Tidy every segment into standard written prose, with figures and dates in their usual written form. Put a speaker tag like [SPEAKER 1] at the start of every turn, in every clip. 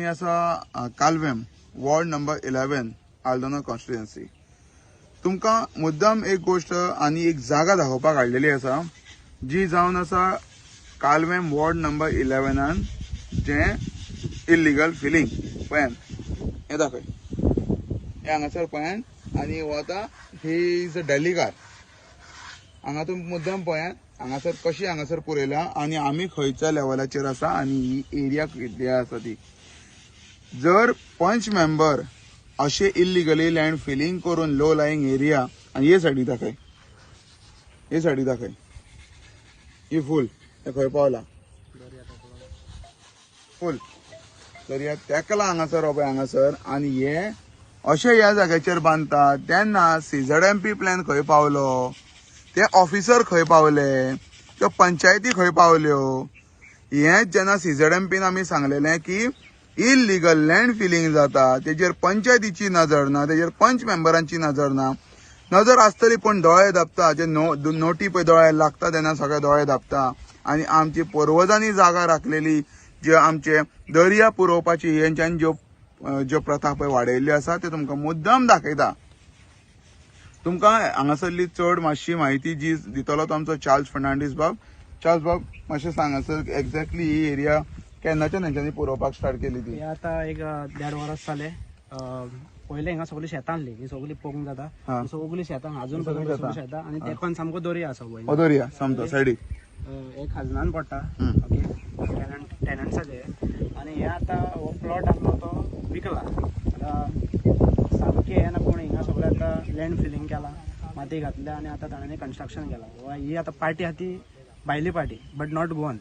[SPEAKER 1] आमी आसा कालवेम, ward number 11, Aldona constituency. तुमकां मुद्दाम एक गोश्ट आनी एक जागा दाखोवपाक हाडलेली आसा, जी जावन आसा कालवेम वॉर्ड नंबर 11 जें इल्लिगल फिलिंग. पळयान, हें दाखय, हें हांगासर पळयान. आनी हो आतां he is a डेलीकार. हांगा तुमी मुद्दाम पळयात, हांगासर कशी हांगासर पुरयला आनी आमी खंयच्या लेवलाचेर आसा आनी ही एरिया कितें आसा ती. जर पंच मेंबर अशे इल्लिगली लँड फिलिंग करून लो लाईंग एरिया, आनी हे सायडीक दाखय, हे सायडीक दाखय, ही फूल हे खंय पावला, फूल दर्या तेकला हांगासर, हो पळय हांगासर. आनी हे अशे ह्या जाग्याचेर बांदता तेन्ना सीझेडएमपी प्लॅन खंय पावलो, ते ऑफिसर खंय पावले, त्यो पंचायती खंय पावल्यो? हेंच जेन्ना सीझेडएमपीन आमी सांगलेलें की इल्लिगल लँड फिलिंग जाता, तेजेर पंचायतीची नजर ना, तेजेर पंच मेंबरांची नजर ना. नजर आसतली पूण दोळे धांपता. जे नोटी पळय दोळ्यार लागता तेन्ना सगळे दोळे धांपता. आनी आमची पुर्वजांनी जागा राखलेली, जे आमचे दर्या पुरोवपाची हेंच्यान ज्यो ज्यो प्रथा पळय वाडयल्ल्यो आसा, त्यो तुमकां मुद्दम दाखयता. तुमकां हांगासरली चड मातशी म्हायती जी दितलो तो आमचो चार्ल्स फर्नांडीस बाब. चार्ल्स बाब, मातशें सांगा सर, एक्झॅक्टली ही एरिया केन्नाच्यान हेंच्यांनी पुरोवपाक स्टार्ट केली ती?
[SPEAKER 2] हे आतां एक देड वरस जालें. पयलें हिंगा सगळीं शेतां आहली. ही सगळी पळोवंक जाता, ही सगळीं शेतां अजून
[SPEAKER 1] ही सगळीं
[SPEAKER 2] पर्यंत
[SPEAKER 1] शेतां.
[SPEAKER 2] सगळीं शेतां आनी तेकोन सामको दर्या आसा वयर.
[SPEAKER 1] हो दर्या सामको सायडीक.
[SPEAKER 2] हे खाजनान पडटा, ओके, टेनंट्साचे. आनी हे आतां हो प्लॉट आसलो तो विकला. आतां सामकें हें ना, पूण हिंगा सगळें आतां लँड फिलिंग केलां, माती घातल्या आनी आतां ताणें कन्स्ट्रक्शन केलां. ही आतां पार्टी आहा ती भायली party, but not Goan,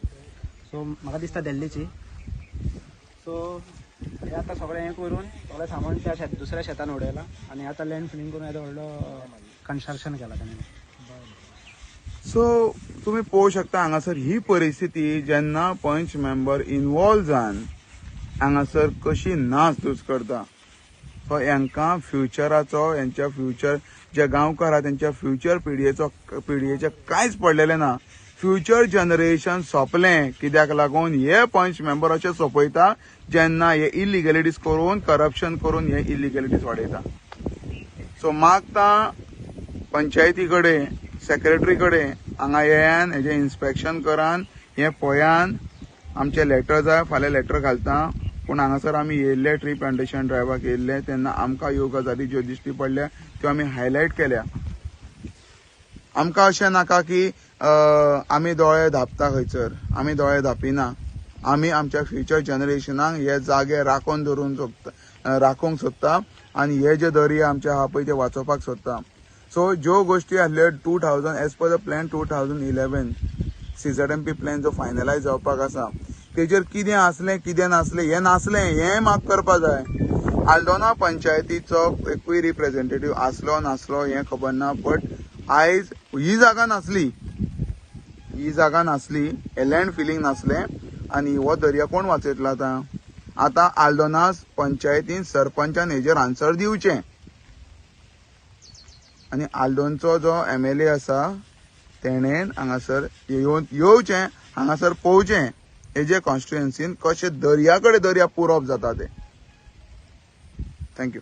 [SPEAKER 2] so म्हाका दिसता दिल्लीची. सो हे आतां सगळें हें करून सगळें सामान त्या शेत दुसऱ्या शेतान उडयलां आनी आतां लँड फिलिंग करून येदो व्हडलो कन्स्ट्रक्शन केलां ताणें.
[SPEAKER 1] सो तुमी पळोवंक शकता हांगासर ही परिस्थिती, जेन्ना पंच मेंबर इनवॉल्व जावन हांगासर कशी नासधूस करता. सो हांकां फ्युचराचो, हेंच्या फ्युचर, जे गांवकार आहा तेंच्या फ्युचर पिढयेचें कांयच पडलेलें ना. फ्युचर जनरेशन सोंपलें. कित्याक लागून हे पंच मेंबर अशें सोंपयता, जेन्ना हे इलिगलिटीज करून, करप्शन करून हे इलिगलिटीज वाडयता. सो मागता पंचायती कडेन, सेक्रेटरी कडेन, हांगा येयान, हेजें इन्स्पेक्शन करान, हें पळयान. आमचें लेटर जाय, फाल्यां लेटर घालता. पूण हांगासर आमी येयल्ले, ट्री प्लांटेशन ड्रायव्हाक येयल्ले तेन्ना आमकां ह्यो गजाली ज्यो दिश्टी पडल्या त्यो आमी हायलायट केल्या. आमकां अशें नाका की आमी दोळे धांपता खंयसर. आमी दोळे धांपिना. आमी आमच्या फ्युचर जनरेशनाक हे जागे राखून दवरूंक सोदता, राखूंक सोदता आनी हे जे दर्या आमचे आहा पळय ते वाचोवपाक सोदता. सो ज्यो गोश्टी आसल्यो 2000, as per the plan 2011 CZMP plan जो फायनलायज जावपाक आसा, तेजेर कितें आसलें, कितें नासलें, हें नासलें हें माफ करपा जाय. आल्दोना पंचायतीचो एकूय रिप्रेझेंटेटीव आसलो नासलो हें खबर ना, बट आयज ही जागा नासली, ही जागा नासली, हें लँड फिलिंग नासलें आनी हो दर्या कोण वाचयतलो आतां? आतां आल्दोना पंचायतीन सरपंचान हेजेर आन्सर दिवचें आनी आल्दोनचो जो एमएलए आसा तेणेन हांगासर येवन येवचें, हांगासर पळोवचें हेजे कॉन्स्टिट्युएन्सीन कशें दर्या कडेन दर्या पुरोवप जाता तें. Thank you.